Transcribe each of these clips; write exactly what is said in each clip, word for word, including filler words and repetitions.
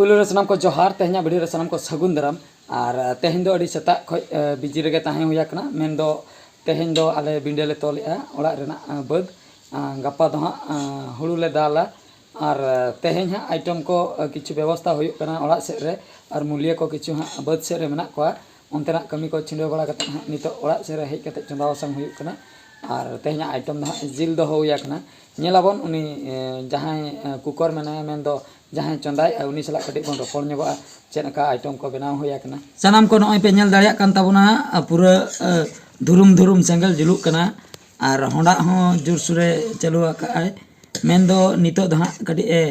ᱯᱩᱭᱞᱩ ᱨᱮ ᱥᱟᱱᱟᱢ ᱠᱚ ᱡᱚᱦᱟᱨ, ᱛᱮᱦᱮᱧᱟᱜ ᱵᱷᱤᱰᱤᱭᱳ ᱨᱮ ᱥᱟᱱᱟᱢ ᱠᱚ ᱥᱟᱹᱜᱩᱱ ᱫᱟᱨᱟᱢ᱾ ᱟᱨ ᱛᱮᱦᱮᱧ ᱫᱚ ᱟᱹᱰᱤ ᱥᱮᱛᱟᱜ ᱠᱷᱚᱱ ᱵᱤᱡᱤ ᱨᱮᱜᱮ ᱛᱟᱦᱮᱸ ᱦᱩᱭ ᱟᱠᱟᱱᱟ᱾ ᱢᱮᱱᱫᱚ ᱛᱮᱦᱮᱧ ᱫᱚ ᱟᱞᱮ ᱵᱤᱸᱰᱟᱹ ᱞᱮ ᱛᱚᱞᱮᱜᱼᱟ, ᱚᱲᱟᱜ ᱨᱮᱱᱟᱜ ᱵᱟᱹᱫᱽ ᱜᱟᱯᱟ ᱫᱚ ᱦᱟᱸᱜ ᱦᱩᱲᱩ ᱞᱮ ᱫᱟᱞᱟ᱾ ᱟᱨ ᱛᱮᱦᱮᱧ ᱦᱟᱸᱜ ᱟᱭᱴᱮᱢ ᱠᱚ ᱠᱤᱪᱷᱩ ᱵᱮᱵᱚᱥᱛᱟ ᱦᱩᱭᱩᱜ ᱠᱟᱱᱟ ᱚᱲᱟᱜ ᱥᱮᱫ ᱨᱮ, ᱟᱨ ᱢᱩᱞᱤᱭᱟᱹ ᱠᱚ ᱠᱤᱪᱷᱩ ᱦᱟᱸᱜ ᱵᱟᱹᱫᱽ ᱥᱮᱫ ᱨᱮ ᱢᱮᱱᱟᱜ ᱠᱚᱣᱟ᱾ ᱚᱱᱛᱮᱱᱟᱜ ᱠᱟᱹᱢᱤ ᱠᱚ ᱪᱷᱤᱰᱟᱹᱣ ᱵᱟᱲᱟ ᱠᱟᱛᱮᱫ ᱦᱟᱸᱜ ᱱᱤᱛᱚᱜ ᱚᱲᱟᱜ ᱥᱮᱫ ᱨᱮ ᱦᱮᱡ ᱠᱟᱛᱮᱫ ᱪᱚᱸᱫᱟ ᱵᱟᱥᱟᱝ ᱦᱩᱭᱩᱜ ᱠᱟᱱᱟ᱾ ᱟᱨ ᱛᱮᱦᱮᱧᱟᱜ ᱟᱭᱴᱮᱢ ᱫᱚ ᱦᱟᱸᱜ ᱡᱤᱞ ᱫᱚᱦᱚ ᱦᱩᱭ ᱟᱠᱟᱱᱟ᱾ ᱧᱮᱞᱟᱵᱚᱱ ᱩᱱᱤ ᱡᱟᱦᱟᱸᱭ ᱠᱩᱠᱚᱨ ᱢᱮᱱᱟᱭᱟ, ᱢᱮᱱᱫᱚ ᱡᱟᱦᱟᱸᱭ ᱪᱚᱸᱫᱟᱭᱮᱫᱼᱟ, ᱩᱱᱤ ᱥᱟᱞᱟᱜ ᱠᱟᱹᱴᱤᱡ ᱵᱚᱱ ᱨᱚᱯᱚᱲ ᱧᱚᱜᱚᱜᱼᱟ, ᱪᱮᱫ ᱞᱮᱠᱟ ᱟᱭᱴᱮᱢ ᱠᱚ ᱵᱮᱱᱟᱣ ᱦᱩᱭ ᱟᱠᱟᱱᱟ᱾ ᱥᱟᱱᱟᱢ ᱠᱚ ᱱᱚᱜᱼᱚᱭ ᱯᱮ ᱧᱮᱞ ᱫᱟᱲᱮᱭᱟᱜ ᱠᱟᱱ ᱛᱟᱵᱚᱱᱟ, ᱯᱩᱨᱟᱹ ᱫᱷᱩᱨᱩᱢ ᱫᱷᱩᱨᱩᱢ ᱥᱮᱸᱜᱮᱞ ᱡᱩᱞᱩᱜ ᱠᱟᱱᱟ᱾ ᱟᱨ ᱦᱚᱸᱰᱟᱜ ᱦᱚᱸ ᱡᱳᱨᱥᱳᱨᱮ ᱪᱟᱹᱞᱩ ᱟᱠᱟᱫᱼᱟᱭ᱾ ᱢᱮᱱᱫᱚ ᱱᱤᱛᱚᱜ ᱫᱚ ᱦᱟᱸᱜ ᱠᱟᱹᱴᱤᱡ ᱮ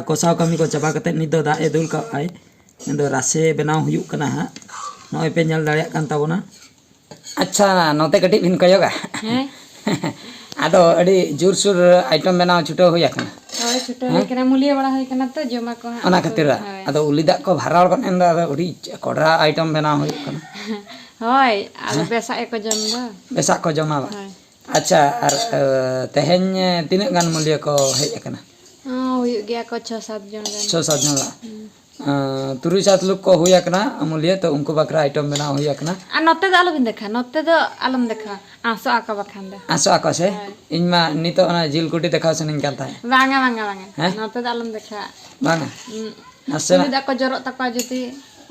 ᱠᱚᱥᱟᱣ ᱠᱟᱹᱢᱤ ᱠᱚ ᱪᱟᱵᱟ ᱠᱟᱛᱮᱫ ᱱᱤᱛ ᱫᱚ ᱫᱟᱜ ᱮ ᱫᱩᱞ ᱠᱟᱜᱼᱟᱭ᱾ ᱢᱮᱱᱫᱚ ᱨᱟᱥᱮ ᱵᱮᱱᱟᱣ ᱦᱩᱭᱩᱜ ᱠᱟᱱᱟ ᱦᱟᱸᱜ᱾ ᱱᱚᱜᱼᱚᱭ ᱯᱮ ᱧᱮᱞ ᱫᱟᱲᱮᱭᱟᱜ ᱠᱟᱱ ᱛᱟᱵᱚᱱᱟ᱾ ᱟᱪᱪᱷᱟ, ᱱᱚᱛᱮ ᱠᱟᱹᱴᱤᱡ ᱵᱤᱱ ᱠᱚᱭᱚᱜᱟ᱾ ᱦᱮᱸ᱾ ᱟᱫᱚ ᱟᱹᱰᱤ ᱡᱳᱨᱥᱳᱨ ᱟᱭᱴᱮᱢ ᱵᱮᱱᱟᱣ ᱪᱷᱩᱴᱟᱹᱣ ᱦᱩᱭ ᱟᱠᱟᱱᱟ᱾ ᱦᱳᱭ, ᱪᱷᱩᱴᱟᱹᱣ ᱦᱩᱭ ᱠᱟᱱᱟ, ᱢᱩᱞᱤᱭᱟᱹ ᱵᱟᱲᱟ ᱦᱩᱭ ᱠᱟᱱᱟ ᱛᱚ, ᱡᱚᱢᱟ ᱠᱚ ᱦᱟᱸᱜ᱾ ᱚᱱᱟ ᱠᱷᱟᱹᱛᱤᱨ᱾ ᱦᱳᱭ᱾ ᱟᱫᱚ ᱩᱞᱤ ᱫᱟᱜ ᱠᱚ ᱵᱷᱟᱨᱟᱣ ᱜᱚᱫ ᱮᱱ ᱫᱚ, ᱟᱫᱚ ᱟᱹᱰᱤ ᱠᱚᱰᱨᱟ ᱟᱭᱴᱮᱢ ᱵᱮᱱᱟᱣ ᱦᱩᱭᱩᱜ ᱠᱟᱱᱟ᱾ ᱦᱳᱭ, ᱟᱫᱚ ᱦᱮᱸ? ᱵᱮᱥᱟᱜ ᱜᱮᱠᱚ ᱡᱚᱢ ᱫᱚ᱾ ᱵᱮᱥᱟᱜ ᱠᱚ ᱡᱚᱢᱟ ᱵᱟᱝ? ᱦᱳᱭ᱾ ᱟᱪᱪᱷᱟ, ᱟᱨ ᱛᱮᱦᱮᱧ ᱛᱤᱱᱟᱹᱜ ᱜᱟᱱ ᱢᱩᱞᱤᱭᱟᱹ ᱠᱚ ᱦᱮᱡ ᱟᱠᱟᱱᱟ? ᱦᱚᱸ, ᱦᱩᱭᱩᱜ ᱜᱮᱭᱟ ᱠᱚ ᱪᱷᱚ ᱥᱟᱛ ᱡᱚᱱ ᱜᱟᱱ᱾ ᱪᱷᱚ ᱥᱟᱛ ᱡᱚᱱ ᱜᱟᱱ᱾ ᱦᱩᱸ᱾ ᱛᱩᱨᱩᱭ ᱥᱟᱛ ᱞᱳᱠ ᱠᱚ ᱦᱩᱭ ᱟᱠᱟᱱᱟ ᱢᱩᱞᱤᱭᱟᱹ, ᱛᱚ ᱩᱱᱠᱩ ᱵᱟᱠᱷᱨᱟ ᱟᱭᱴᱮᱢ ᱵᱮᱱᱟᱣ ᱦᱩᱭ ᱟᱠᱟᱱᱟ᱾ ᱟᱨ ᱱᱚᱛᱮ ᱫᱚ ᱟᱞᱚᱵᱤᱱ ᱫᱮᱠᱷᱟ, ᱱᱚᱛᱮ ᱫᱚ ᱟᱞᱚᱢ ᱫᱮᱠᱷᱟ, ᱟᱸᱥᱚᱜ ᱟᱠᱚ ᱵᱟᱠᱷᱟᱱ ᱫᱚ᱾ ᱟᱸᱥᱚᱜ ᱟᱠᱚ ᱥᱮ? ᱦᱳᱭ᱾ ᱤᱧ ᱢᱟ ᱱᱤᱛᱚᱜ ᱚᱱᱟ ᱡᱤᱞ ᱠᱩᱴᱤ ᱫᱮᱠᱷᱟᱣ ᱥᱟᱱᱟᱧ ᱠᱟᱱ ᱛᱟᱦᱮᱸᱫ᱾ ᱵᱟᱝᱟ, ᱵᱟᱝᱟ, ᱵᱟᱝᱟ᱾ ᱦᱮᱸ? ᱱᱚᱛᱮ ᱫᱚ ᱟᱞᱚᱢ ᱫᱮᱠᱷᱟ᱾ ᱵᱟᱝᱟ᱾ ᱩᱸ, ᱱᱟᱥᱮᱱᱟᱜ᱾ ᱩᱞᱤ ᱫᱟᱜ ᱠᱚ ᱡᱚᱨᱚᱜ ᱛᱟᱠᱚᱣᱟ ᱡᱩᱫᱤ᱾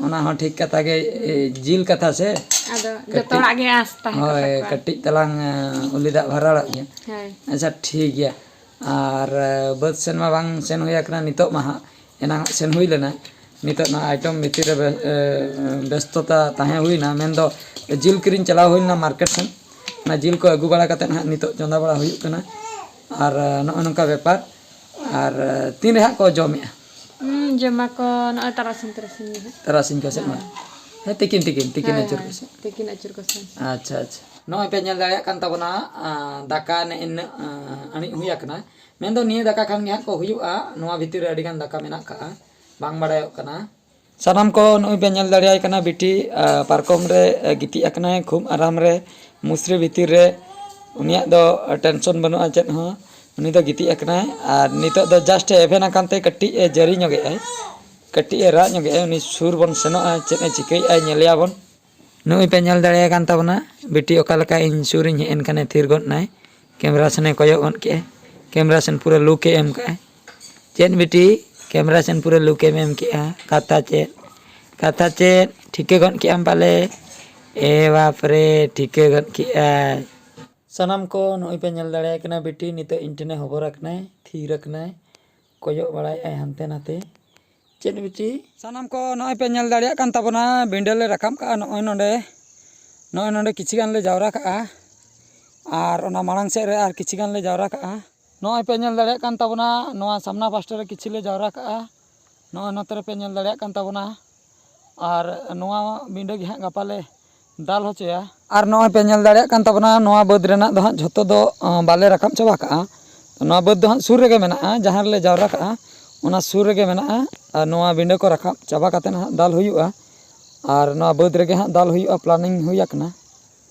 ᱚᱱᱟ ᱦᱚᱸ ᱴᱷᱤᱠ ᱠᱟᱛᱷᱟ ᱜᱮ, ᱮ, ᱡᱤᱞ ᱠᱟᱛᱷᱟ ᱥᱮ? ᱟᱫᱚ ᱠᱟᱹᱴᱤᱡ, ᱡᱚᱛᱚ ᱦᱚᱲᱟᱜ ᱜᱮ ᱟᱸᱥ ᱛᱟᱦᱮᱸ ᱠᱚᱜ ᱦᱳᱭ, ᱛᱟᱠᱚᱣᱟ᱾ ᱠᱟᱹᱴᱤᱡ ᱛᱟᱞᱟᱝ, ᱮ, ᱩᱞᱤ ᱫᱟᱜ ᱵᱷᱟᱨᱟᱲᱚᱜ ᱜᱮᱭᱟ᱾ ᱦᱳᱭ᱾ ᱟᱪᱪᱷᱟ, ᱴᱷᱤᱠ ᱜᱮᱭᱟ᱾ ᱟᱨ, ᱮ, ᱵᱟᱹᱫᱽ ᱥᱮᱱ ᱢᱟ ᱵᱟᱝ ᱥᱮᱱ ᱦᱩᱭ ᱟᱠᱟᱱᱟ ᱱᱤᱛᱚᱜ ᱢᱟ ᱦᱟᱸᱜ᱾ ᱮᱱᱟᱝ ᱥᱮᱱ ᱦᱩᱭ ᱞᱮᱱᱟ᱾ ᱱᱤᱛᱚᱜ ᱱᱚᱣᱟ ᱟᱭᱴᱮᱢ ᱵᱷᱤᱛᱤᱨ ᱨᱮ ᱵᱮ-, ᱮ, ᱵᱮᱥᱛᱚᱛᱟ ᱛᱟᱦᱮᱸ ᱦᱩᱭᱱᱟ, ᱢᱮᱱᱫᱚ ᱡᱤᱞ ᱠᱤᱨᱤᱧ ᱪᱟᱞᱟᱣ ᱦᱩᱭ ᱞᱮᱱᱟ ᱢᱟᱨᱠᱮᱴ ᱥᱮᱱ᱾ ᱚᱱᱟ ᱡᱤᱞ ᱠᱚ ᱟᱹᱜᱩ ᱵᱟᱲᱟ ᱠᱟᱛᱮᱫ ᱦᱟᱸᱜ ᱱᱤᱛᱚᱜ ᱪᱚᱸᱫᱟ ᱵᱟᱲᱟ ᱦᱩᱭᱩᱜ ᱠᱟᱱᱟ᱾ ᱟᱨ, ᱮ, ᱱᱚᱜᱼᱚ ᱱᱚᱝᱠᱟ ᱵᱮᱯᱟᱨ᱾ ᱟᱨ, ᱮ, ᱛᱤᱱ ᱨᱮ ᱦᱟᱸᱜ ᱠᱚ ᱡᱚᱢᱮᱜᱼᱟ? ᱦᱩᱸ, ᱡᱚᱢᱟ ᱠᱚ ᱱᱚᱜᱼᱚᱭ ᱛᱟᱨᱟᱥᱤᱧ, ᱛᱟᱨᱟᱥᱤᱧ ᱜᱮ ᱦᱟᱸᱜ᱾ ᱛᱟᱨᱟᱥᱤᱧ ᱠᱚ ᱥᱮᱫ ᱢᱟ? ᱦᱳᱭ᱾ ᱦᱮᱸ, ᱛᱤᱠᱤᱱ, ᱛᱤᱠᱤᱱ, ᱛᱤᱠᱤᱱ ᱦᱳᱭ, ᱟᱹᱪᱩᱨ ᱦᱳᱭ, ᱠᱚ ᱥᱮᱫ᱾ ᱛᱤᱠᱤᱱ ᱟᱹᱪᱩᱨ ᱠᱚ ᱥᱮᱫ᱾ ᱟᱪᱪᱷᱟ, ᱟᱪᱪᱷᱟ᱾ ᱱᱚᱜᱼᱚᱭ ᱯᱮ ᱧᱮᱞ ᱫᱟᱲᱮᱭᱟᱜ ᱠᱟᱱ ᱛᱟᱵᱚᱱᱟ, ᱟᱸ, ᱫᱟᱠᱟ ᱱᱮᱜᱼᱮ ᱱᱤᱱᱟᱹᱜ, ᱟᱸ, ᱟᱹᱬᱤᱡ ᱦᱩᱭ ᱟᱠᱟᱱᱟ᱾ ᱢᱮᱱᱫᱚ ᱱᱤᱭᱟᱹ ᱫᱟᱠᱟ ᱠᱷᱟᱱ ᱜᱮ ᱦᱟᱸᱜ ᱠᱚ ᱦᱩᱭᱩᱜᱼᱟ᱾ ᱱᱚᱣᱟ ᱵᱷᱤᱛᱤᱨ ᱨᱮ ᱟᱹᱰᱤᱜᱟᱱ ᱫᱟᱠᱟ ᱢᱮᱱᱟᱜ ᱠᱟᱜᱼᱟ, ᱵᱟᱝ ᱵᱟᱲᱟᱭᱚᱜ ᱠᱟᱱᱟ᱾ ᱥᱟᱱᱟᱢ ᱠᱚ ᱱᱚᱜᱼᱚᱭ ᱯᱮ ᱧᱮᱞ ᱫᱟᱲᱮᱭᱟᱭ ᱠᱟᱱᱟ, ᱵᱤᱴᱤ, ᱟᱸ, ᱯᱟᱨᱠᱚᱢ ᱨᱮ, ᱟᱸ, ᱜᱤᱛᱤᱡ ᱟᱠᱟᱱᱟᱭ ᱠᱷᱩᱵ ᱟᱨᱟᱢ ᱨᱮ, ᱢᱩᱥᱨᱤ ᱵᱷᱤᱛᱤᱨ ᱨᱮ᱾ ᱩᱱᱤᱭᱟᱜ ᱫᱚ, ᱟᱸ, ᱴᱮᱱᱥᱚᱱ ᱵᱟᱹᱱᱩᱜᱼᱟ ᱪᱮᱫ ᱦᱚᱸ᱾ ᱩᱱᱤ ᱫᱚ ᱜᱤᱛᱤᱡ ᱟᱠᱟᱱᱟᱭ ᱟᱨ ᱱᱤᱛᱚᱜ ᱫᱚ just ᱮᱵᱷᱮᱱ ᱟᱠᱟᱱ ᱛᱮ ᱠᱟᱹᱴᱤᱡ ᱮ ᱡᱟᱹᱨᱤ ᱧᱚᱜᱮᱜᱼᱟᱭ᱾ ᱠᱟᱹᱴᱤᱡ ᱮ ᱨᱟᱜ ᱧᱚᱜᱮᱜᱼᱟ, ᱩᱱᱤ ᱥᱩᱨ ᱵᱚᱱ ᱥᱮᱱᱚᱜᱼᱟ, ᱪᱮᱫ ᱮ ᱪᱤᱠᱟᱹᱭᱮᱫᱼᱟ ᱧᱮᱞᱮᱭᱟ ᱵᱚᱱ᱾ ᱱᱚᱜᱼᱚᱭ ᱯᱮ ᱧᱮᱞ ᱫᱟᱲᱮᱭᱟᱭ ᱠᱟᱱ ᱛᱟᱵᱚᱱᱟ ᱵᱤᱴᱤ, ᱚᱠᱟ ᱞᱮᱠᱟ ᱤᱧ ᱥᱩᱨᱤᱧ ᱦᱮᱡ ᱮᱱ ᱠᱷᱟᱱᱮ ᱛᱷᱤᱨ ᱜᱚᱫ ᱱᱟᱭ, ᱠᱮᱢᱨᱟ ᱥᱮᱱᱮ ᱠᱚᱭᱚᱜ ᱜᱚᱫ ᱠᱮᱜᱼᱟᱭ, ᱠᱮᱢᱨᱟ ᱥᱮᱱ ᱯᱩᱨᱟᱹ ᱞᱩᱠ ᱮ ᱮᱢ ᱠᱟᱜᱼᱟᱭ᱾ ᱪᱮᱫ ᱵᱤᱴᱤ, ᱠᱮᱢᱨᱟ ᱥᱮᱱ ᱯᱩᱨᱟᱹ ᱞᱩᱠ ᱮᱢ ᱮᱢ ᱠᱮᱜᱼᱟ? ᱠᱟᱛᱷᱟ ᱪᱮᱫ? ᱠᱟᱛᱷᱟ ᱪᱮᱫ? ᱴᱷᱤᱠᱟᱹ ᱜᱚᱫ ᱠᱮᱜᱼᱟᱢ ᱯᱟᱞᱮ? ᱮ ᱵᱟᱯ ᱨᱮ, ᱴᱷᱤᱠᱟᱹ ᱜᱚᱫ ᱠᱮᱜᱼᱟᱭ᱾ ᱥᱟᱱᱟᱢ ᱠᱚ ᱱᱚᱜᱼᱚᱭ ᱯᱮ ᱧᱮᱞ ᱫᱟᱲᱮᱭᱟᱭ ᱠᱟᱱᱟ ᱵᱤᱴᱤ, ᱱᱤᱛᱚᱜ ᱤᱧ ᱴᱷᱮᱱᱮ ᱦᱚᱵᱚᱨ ᱟᱠᱟᱱᱟᱭ, ᱛᱷᱤᱨ ᱟᱠᱟᱱᱟᱭ, ᱠᱚᱭᱚᱜ ᱵᱟᱲᱟᱭᱮᱫᱼᱟᱭ ᱦᱟᱱᱛᱮ ᱱᱟᱛᱮ᱾ ᱪᱮᱫ ᱵᱤᱴᱤ? ᱥᱟᱱᱟᱢ ᱠᱚ ᱱᱚᱜᱼᱚᱭ ᱯᱮ ᱧᱮᱞ ᱫᱟᱲᱮᱭᱟᱜ ᱠᱟᱱ ᱛᱟᱵᱚᱱᱟ, ᱵᱤᱸᱰᱟᱹ ᱞᱮ ᱨᱟᱠᱟᱵ ᱠᱟᱜᱼᱟ ᱱᱚᱜᱼᱚᱭ ᱱᱚᱰᱮ᱾ ᱱᱚᱜᱼᱚᱭ ᱱᱚᱰᱮ ᱠᱤᱪᱷᱤ ᱜᱟᱱ ᱞᱮ ᱡᱟᱣᱨᱟ ᱠᱟᱜᱼᱟ, ᱟᱨ ᱚᱱᱟ ᱢᱟᱲᱟᱝ ᱥᱮᱫ ᱨᱮ ᱟᱨ ᱠᱤᱪᱷᱤ ᱜᱟᱱ ᱞᱮ ᱡᱟᱣᱨᱟ ᱠᱟᱜᱼᱟ᱾ ᱱᱚᱜᱼᱚᱭ ᱯᱮ ᱧᱮᱞ ᱫᱟᱲᱮᱭᱟᱜ ᱠᱟᱱ ᱛᱟᱵᱚᱱᱟ, ᱱᱚᱣᱟ ᱥᱟᱢᱱᱟ ᱯᱟᱥᱴᱟ ᱨᱮ ᱠᱤᱪᱷᱤ ᱞᱮ ᱡᱟᱣᱨᱟ ᱠᱟᱜᱼᱟ᱾ ᱱᱚᱜᱼᱚᱭ ᱱᱚᱛᱮ ᱨᱮᱯᱮ ᱧᱮᱞ ᱫᱟᱲᱮᱭᱟᱜ ᱠᱟᱱ ᱛᱟᱵᱚᱱᱟ᱾ ᱟᱨ ᱱᱚᱣᱟ ᱵᱤᱸᱰᱟᱹ ᱜᱮ ᱦᱟᱸᱜ ᱜᱟᱯᱟ ᱞᱮ ᱫᱟᱞ ᱦᱚᱪᱚᱭᱟ᱾ ᱟᱨ ᱱᱚᱜᱼᱚᱭ ᱯᱮ ᱧᱮᱞ ᱫᱟᱲᱮᱭᱟᱜ ᱠᱟᱱ ᱛᱟᱵᱚᱱᱟ, ᱱᱚᱣᱟ ᱵᱟᱹᱫᱽ ᱨᱮᱱᱟᱜ ᱫᱚ ᱦᱟᱸᱜ ᱡᱷᱚᱛᱚ ᱫᱚ, ᱟᱸ, ᱵᱟᱞᱮ ᱨᱟᱠᱟᱵ ᱪᱟᱵᱟ ᱠᱟᱜᱼᱟ᱾ ᱱᱚᱣᱟ ᱵᱟᱹᱫᱽ ᱫᱚ ᱦᱟᱸᱜ ᱥᱩᱨ ᱨᱮᱜᱮ ᱢᱮᱱᱟᱜᱼᱟ, ᱡᱟᱦᱟᱸ ᱨᱮᱞᱮ ᱡᱟᱣᱨᱟ ᱠᱟᱜᱼᱟ, ᱚᱱᱟ ᱥᱩᱨ ᱨᱮᱜᱮ ᱢᱮᱱᱟᱜᱼᱟ᱾ ᱟᱨ ᱱᱚᱣᱟ ᱵᱤᱸᱰᱟᱹ ᱠᱚ ᱨᱟᱠᱟᱵ ᱪᱟᱵᱟ ᱠᱟᱛᱮᱫ ᱦᱟᱸᱜ ᱫᱟᱞ ᱦᱩᱭᱩᱜᱼᱟ᱾ ᱟᱨ ᱱᱚᱣᱟ ᱵᱟᱹᱫᱽ ᱨᱮᱜᱮ ᱦᱟᱸᱜ ᱫᱟᱞ ᱦᱩᱭᱩᱜᱼᱟ, planning ᱦᱩᱭ ᱟᱠᱟᱱᱟ᱾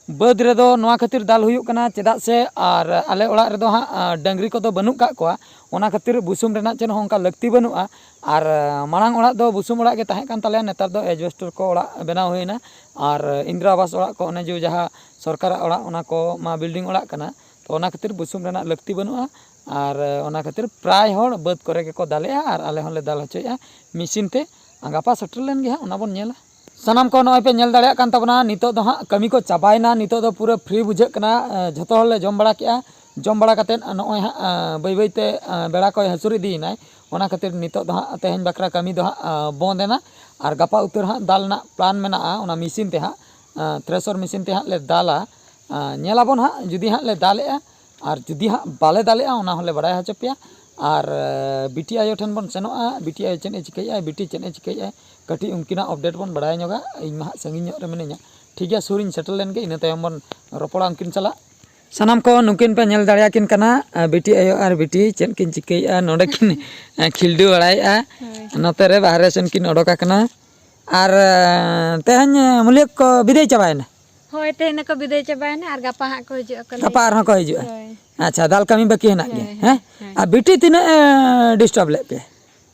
ᱵᱟᱹᱫᱽ ᱨᱮᱫᱚ ᱱᱚᱣᱟ ᱠᱷᱟᱹᱛᱤᱨ ᱫᱟᱞ ᱦᱩᱭᱩᱜ ᱠᱟᱱᱟ, ᱪᱮᱫᱟᱜ ᱥᱮ ᱟᱨ ᱟᱞᱮ ᱚᱲᱟᱜ ᱨᱮᱫᱚ ᱦᱟᱸᱜ, ᱟᱸ, ᱰᱟᱹᱝᱨᱤ ᱠᱚᱫᱚ ᱵᱟᱹᱱᱩᱜ ᱠᱟᱜ ᱠᱚᱣᱟ, ᱚᱱᱟ ᱠᱷᱟᱹᱛᱤᱨ ᱵᱩᱥᱩᱵ ᱨᱮᱱᱟᱜ ᱪᱮᱫ ᱦᱚᱸ ᱚᱱᱠᱟ ᱞᱟᱹᱠᱛᱤ ᱵᱟᱹᱱᱩᱜᱼᱟ᱾ ᱟᱨ, ᱟᱸ, ᱢᱟᱲᱟᱝ ᱚᱲᱟᱜ ᱫᱚ ᱵᱩᱥᱩᱵ ᱚᱲᱟᱜ ᱜᱮ ᱛᱟᱦᱮᱸ ᱠᱟᱱ ᱛᱟᱞᱮᱭᱟ, ᱱᱮᱛᱟᱨ ᱫᱚ ᱮᱡᱵᱮᱥᱴᱟᱨ ᱠᱚ ᱚᱲᱟᱜ ᱵᱮᱱᱟᱣ ᱦᱩᱭᱱᱟ᱾ ᱟᱨ ᱤᱱᱫᱨᱟ ᱟᱵᱟᱥ ᱚᱲᱟᱜ ᱠᱚ, ᱚᱱᱮ ᱡᱮ ᱡᱟᱦᱟᱸ ᱥᱚᱨᱠᱟᱨᱟᱜ ᱚᱲᱟᱜ, ᱚᱱᱟ ᱠᱚ ᱢᱟ building ᱚᱲᱟᱜ ᱠᱟᱱᱟ, ᱛᱚ ᱚᱱᱟ ᱠᱷᱟᱹᱛᱤᱨ ᱵᱩᱥᱩᱵ ᱨᱮᱱᱟᱜ ᱞᱟᱹᱠᱛᱤ ᱵᱟᱹᱱᱩᱜᱼᱟ᱾ ᱟᱨ ᱚᱱᱟ ᱠᱷᱟᱹᱛᱤᱨ ᱯᱨᱟᱭ ᱦᱚᱲ ᱵᱟᱹᱫᱽ ᱠᱚᱨᱮ ᱜᱮᱠᱚ ᱫᱟᱞᱮᱜᱼᱟ ᱟᱨ ᱟᱞᱮ ᱦᱚᱸᱞᱮ ᱫᱟᱞ ᱦᱚᱪᱚᱭᱮᱫᱼᱟ ᱢᱮᱥᱤᱱ ᱛᱮ᱾ ᱟᱨ ᱜᱟᱯᱟ ᱥᱮᱴᱮᱨ ᱞᱮᱱ ᱜᱮ ᱦᱟᱸᱜ, ᱚᱱᱟ ᱵᱚᱱ ᱧᱮᱞᱟ᱾ ᱥᱟᱱᱟᱢ ᱠᱚ ᱱᱚᱜᱼᱚᱭ ᱯᱮ ᱧᱮᱞ ᱫᱟᱲᱮᱭᱟᱜ ᱠᱟᱱ ᱛᱟᱵᱚᱱᱟ, ᱱᱤᱛᱚᱜ ᱫᱚ ᱦᱟᱸᱜ ᱠᱟᱹᱢᱤ ᱠᱚ ᱪᱟᱵᱟᱭᱮᱱᱟ, ᱱᱤᱛᱚᱜ ᱫᱚ ᱯᱩᱨᱟᱹ free ᱵᱩᱡᱷᱟᱹᱜ ᱠᱟᱱᱟ᱾ ᱮ, ᱡᱷᱚᱛᱚ ᱦᱚᱲᱞᱮ ᱡᱚᱢ ᱵᱟᱲᱟ ᱠᱮᱜᱼᱟ, ᱡᱚᱢ ᱵᱟᱲᱟ ᱠᱟᱛᱮᱫ ᱱᱚᱜᱼᱚᱭ ᱦᱟᱸᱜ, ᱮ, ᱵᱟᱹᱭ ᱵᱟᱹᱭᱛᱮ, ᱮ, ᱵᱮᱲᱟ ᱠᱚᱭ ᱦᱟᱹᱥᱩᱨ ᱤᱫᱤᱭᱮᱱᱟᱭ, ᱚᱱᱟ ᱠᱷᱟᱹᱛᱤᱨ ᱱᱤᱛᱚᱜ ᱫᱚ ᱦᱟᱸᱜ ᱛᱮᱦᱮᱧ ᱵᱟᱠᱷᱨᱟ ᱠᱟᱹᱢᱤ ᱫᱚ ᱦᱟᱸᱜ, ᱮ, ᱵᱚᱱᱫ ᱮᱱᱟ᱾ ᱟᱨ ᱜᱟᱯᱟ ᱩᱛᱟᱹᱨ ᱦᱟᱸᱜ ᱫᱟᱞ ᱨᱮᱱᱟᱜ plan ᱢᱮᱱᱟᱜᱼᱟ, ᱚᱱᱟ ᱢᱮᱥᱤᱱ ᱛᱮ ᱦᱟᱸᱜ, ᱮ, ᱛᱷᱨᱮᱥᱚᱨ ᱢᱮᱥᱤᱱ ᱛᱮ ᱦᱟᱸᱜ ᱞᱮ ᱫᱟᱞᱟ᱾ ᱮ, ᱧᱮᱞᱟᱵᱚᱱ ᱦᱟᱸᱜ ᱡᱩᱫᱤ ᱦᱟᱸᱜ ᱞᱮ ᱫᱟᱞᱮᱜᱼᱟ, ᱟᱨ ᱡᱩᱫᱤ ᱦᱟᱸᱜ ᱵᱟᱞᱮ ᱫᱟᱞᱮᱜᱼᱟ, ᱚᱱᱟ ᱦᱚᱸᱞᱮ ᱵᱟᱲᱟᱭ ᱦᱚᱪᱚ ᱯᱮᱭᱟ᱾ ᱟᱨ, ᱮ, ᱵᱤᱴᱤ ᱟᱭᱳ ᱴᱷᱮᱱ ᱵᱚᱱ ᱥᱮᱱᱚᱜᱼᱟ, ᱵᱤᱴᱤ ᱟᱭᱳ ᱪᱮᱫ ᱮ ᱪᱤᱠᱟᱹᱭᱮᱫᱼᱟ, ᱵᱤᱴᱤ ᱪᱮᱫ ᱮ ᱪᱤᱠᱟᱹᱭᱮᱫᱼᱟ, ᱠᱟᱹᱴᱤᱡ ᱩᱱᱠᱤᱱᱟᱜ update ᱵᱚᱱ ᱵᱟᱲᱟᱭ ᱧᱚᱜᱟ᱾ ᱤᱧ ᱢᱟ ᱦᱟᱸᱜ ᱥᱟᱺᱜᱤᱧ ᱧᱚᱜ ᱨᱮ ᱢᱤᱱᱟᱹᱧᱟ᱾ ᱴᱷᱤᱠ ᱜᱮᱭᱟ, ᱥᱩᱨᱤᱧ ᱥᱮᱴᱮᱨ ᱞᱮᱱ ᱜᱮ, ᱤᱱᱟᱹ ᱛᱟᱭᱚᱢ ᱵᱚᱱ ᱨᱚᱯᱚᱲᱟ ᱩᱱᱠᱤᱱ ᱥᱟᱞᱟᱜ᱾ ᱥᱟᱱᱟᱢ ᱠᱚ ᱱᱩᱠᱤᱱ ᱯᱮ ᱧᱮᱞ ᱫᱟᱲᱮᱭᱟᱠᱤᱱ ᱠᱟᱱᱟ, ᱮ, ᱵᱤᱴᱤ ᱟᱭᱳ ᱟᱨ ᱵᱤᱴᱤ ᱪᱮᱫ ᱠᱤᱱ ᱪᱤᱠᱟᱹᱭᱮᱫᱼᱟ, ᱱᱚᱰᱮ ᱠᱤᱱ, ᱮ, ᱠᱷᱤᱞᱰᱩ ᱵᱟᱲᱟᱭᱮᱫᱼᱟ᱾ ᱦᱳᱭ᱾ ᱱᱚᱛᱮ ᱨᱮ ᱵᱟᱦᱨᱮ ᱥᱮᱱ ᱠᱤᱱ ᱚᱰᱚᱠ ᱟᱠᱟᱱᱟ᱾ ᱟᱨ, ᱮ, ᱛᱮᱦᱮᱧ, ᱮ, ᱢᱩᱞᱤᱭᱟᱹ ᱠᱚ ᱵᱤᱫᱟᱹᱭ ᱪᱟᱵᱟᱭᱮᱱᱟ? ᱦᱳᱭ, ᱛᱮᱦᱮᱧ ᱫᱚᱠᱚ ᱵᱤᱫᱟᱹᱭ ᱪᱟᱵᱟᱭᱮᱱᱟ ᱟᱨ ᱜᱟᱯᱟ ᱦᱟᱸᱜ ᱠᱚ ᱦᱤᱡᱩᱜᱼᱟ ᱠᱚ ᱞᱟᱹᱭ᱾ ᱜᱟᱯᱟ ᱟᱨᱦᱚᱸ ᱠᱚ ᱦᱤᱡᱩᱜᱼᱟ? ᱦᱳᱭ᱾ ᱟᱪᱪᱷᱟ, ᱫᱟᱞ ᱠᱟᱹᱢᱤ ᱵᱟᱹᱠᱤ ᱦᱮᱱᱟᱜ ᱜᱮᱭᱟ, ᱦᱳᱭ, ᱦᱮᱸ? ᱦᱳᱭ᱾ ᱟᱨ ᱵᱤᱴᱤ ᱛᱤᱱᱟᱹᱜ ᱮ disturb ᱞᱮᱫ ᱯᱮᱭᱟ?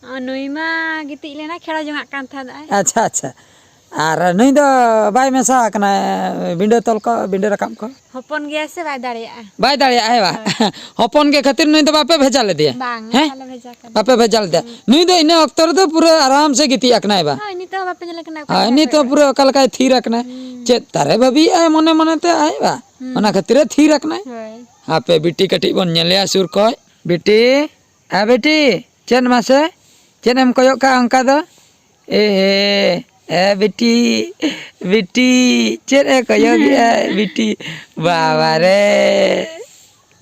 ᱚ, ᱱᱩᱭ ᱢᱟ ᱜᱤᱛᱤᱡ ᱞᱮᱱᱟ, ᱠᱷᱮᱲᱟ ᱡᱚᱝᱟᱜ ᱠᱟᱱ ᱛᱟᱦᱮᱸᱫ ᱟᱭ᱾ ᱟᱪᱪᱷᱟ, ᱟᱪᱪᱷᱟ᱾ ᱟᱨ ᱱᱩᱭ ᱫᱚ ᱵᱟᱭ ᱢᱮᱥᱟ ᱟᱠᱟᱱᱟ ᱵᱤᱸᱰᱟᱹ ᱛᱚᱞ ᱠᱚ, ᱵᱤᱸᱰᱟᱹ ᱨᱟᱠᱟᱵ ᱠᱚ? ᱦᱚᱯᱚᱱ ᱜᱮᱭᱟᱭ ᱥᱮ, ᱵᱟᱭ ᱫᱟᱲᱮᱭᱟᱜᱼᱟ᱾ ᱵᱟᱭ ᱫᱟᱲᱮᱭᱟᱜᱼᱟ, ᱦᱮᱸ ᱵᱟᱝ? ᱦᱳᱭ᱾ ᱦᱚᱯᱚᱱ ᱜᱮ ᱠᱷᱟᱹᱛᱤᱨ ᱱᱩᱭ ᱫᱚ ᱵᱟᱯᱮ ᱵᱷᱮᱡᱟ ᱞᱮᱫᱮᱭᱟ? ᱵᱟᱝ, ᱦᱮᱸ? ᱵᱟᱞᱮ ᱵᱷᱮᱡᱟ ᱠᱟᱫᱮᱭᱟ᱾ ᱵᱟᱯᱮ ᱵᱷᱮᱡᱟ ᱞᱮᱫᱮᱭᱟ? ᱦᱩᱸ᱾ ᱱᱩᱭ ᱫᱚ ᱤᱱᱟᱹ ᱚᱠᱛᱚ ᱨᱮᱫᱚ ᱯᱩᱨᱟᱹ ᱟᱨᱟᱢ ᱥᱮ ᱜᱤᱛᱤᱡ ᱟᱠᱟᱱᱟᱭ ᱵᱟ? ᱦᱳᱭ, ᱱᱤᱛᱚᱜ ᱦᱚᱸ ᱵᱟᱯᱮ ᱧᱮᱞᱮ ᱠᱟᱱᱟ, ᱚᱠᱟ ᱦᱳᱭ, ᱞᱮᱠᱟ ᱱᱤᱛ ᱦᱚᱸ ᱠᱷᱮᱲ ᱯᱩᱨᱟᱹ ᱚᱠᱟ ᱞᱮᱠᱟᱭ ᱛᱷᱤᱨ ᱟᱠᱟᱱᱟᱭ᱾ ᱦᱩᱸ᱾ ᱪᱮᱫ ᱛᱟᱨᱮ ᱵᱷᱟᱹᱵᱤᱭᱮᱫᱼᱟᱭ ᱢᱚᱱᱮ ᱢᱚᱱᱮ ᱛᱮ ᱟᱡ ᱵᱟ? ᱦᱩᱸ᱾ ᱚᱱᱟ ᱠᱷᱟᱹᱛᱤᱨ ᱮ ᱛᱷᱤᱨ ᱟᱠᱟᱱᱟᱭ᱾ ᱦᱳᱭ᱾ ᱦᱟᱯᱮ ᱵᱤᱴᱤ ᱠᱟᱹᱴᱤᱡ ᱵᱚᱱ ᱧᱮᱞᱮᱭᱟ ᱥᱩᱨ ᱠᱷᱚᱡ᱾ ᱵᱤᱴᱤ, ᱮ ᱵᱤᱴᱤ, ᱪᱮᱫ ᱢᱟᱥᱮ? ᱪᱮᱫ ᱮᱢ ᱠᱚᱭᱚᱜ ᱠᱟᱜᱼᱟ ᱚᱱᱠᱟ ᱫᱚ? ᱮ ᱦᱮ, ᱮ ᱵᱤᱴᱤ, ᱵᱤᱴᱤ, ᱪᱮᱫ ᱮ ᱠᱚᱭᱚᱜᱮᱜᱼᱟ ᱵᱤᱴᱤ? ᱵᱟᱵᱟ ᱨᱮ᱾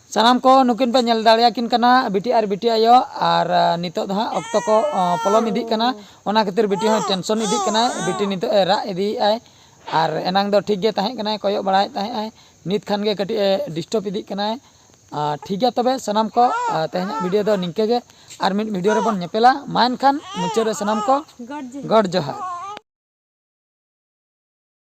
ᱥᱟᱱᱟᱢ ᱠᱚ ᱱᱩᱠᱤᱱ ᱯᱮ ᱧᱮᱞ ᱫᱟᱲᱮᱭᱟᱠᱤᱱ ᱠᱟᱱᱟ, ᱵᱤᱴᱤ ᱟᱨ ᱵᱤᱴᱤ ᱟᱭᱳ, ᱟᱨ, ᱟ, ᱱᱤᱛᱚᱜ ᱫᱚ ᱦᱟᱸᱜ ᱚᱠᱛᱚ ᱠᱚ, ᱟ, ᱯᱚᱞᱚᱢ ᱤᱫᱤᱜ ᱠᱟᱱᱟ, ᱚᱱᱟ ᱠᱷᱟᱹᱛᱤᱨ ᱵᱤᱴᱤ ᱦᱚᱸᱭ tension ᱤᱫᱤᱜ ᱠᱟᱱᱟᱭ᱾ ᱵᱤᱴᱤ ᱱᱤᱛᱚᱜ ᱮ ᱨᱟᱜ ᱤᱫᱤᱭᱮᱜᱼᱟᱭ, ᱟᱨ ᱮᱱᱟᱝ ᱫᱚ ᱴᱷᱤᱠ ᱜᱮ ᱛᱟᱦᱮᱸ ᱠᱟᱱᱟᱭ, ᱠᱚᱭᱚᱜ ᱵᱟᱲᱟᱭᱮᱫ ᱛᱟᱦᱮᱸᱜ ᱟᱭ, ᱱᱤᱛ ᱠᱷᱟᱱ ᱜᱮ ᱠᱟᱹᱴᱤᱡ ᱮ disturb ᱤᱫᱤᱜ ᱠᱟᱱᱟᱭ᱾ ᱟᱨ ᱴᱷᱤᱠ ᱜᱮᱭᱟ ᱛᱚᱵᱮ ᱥᱟᱱᱟᱢ ᱠᱚ, ᱟ, ᱛᱮᱦᱮᱧᱟᱜ video ᱫᱚ ᱱᱤᱝᱠᱟᱹ ᱜᱮ, ᱟᱨ ᱢᱤᱫ video ᱨᱮᱵᱚᱱ ᱧᱮᱯᱮᱞᱟ᱾ ᱢᱟ ᱮᱱᱠᱷᱟᱱ ᱢᱩᱪᱟᱹᱫ ᱨᱮ ᱥᱟᱱᱟᱢ ᱠᱚ ᱜᱚᱰ ᱡᱚᱦᱟᱨ᱾ ᱜᱚᱰ ᱡᱚᱦᱟᱨ᱾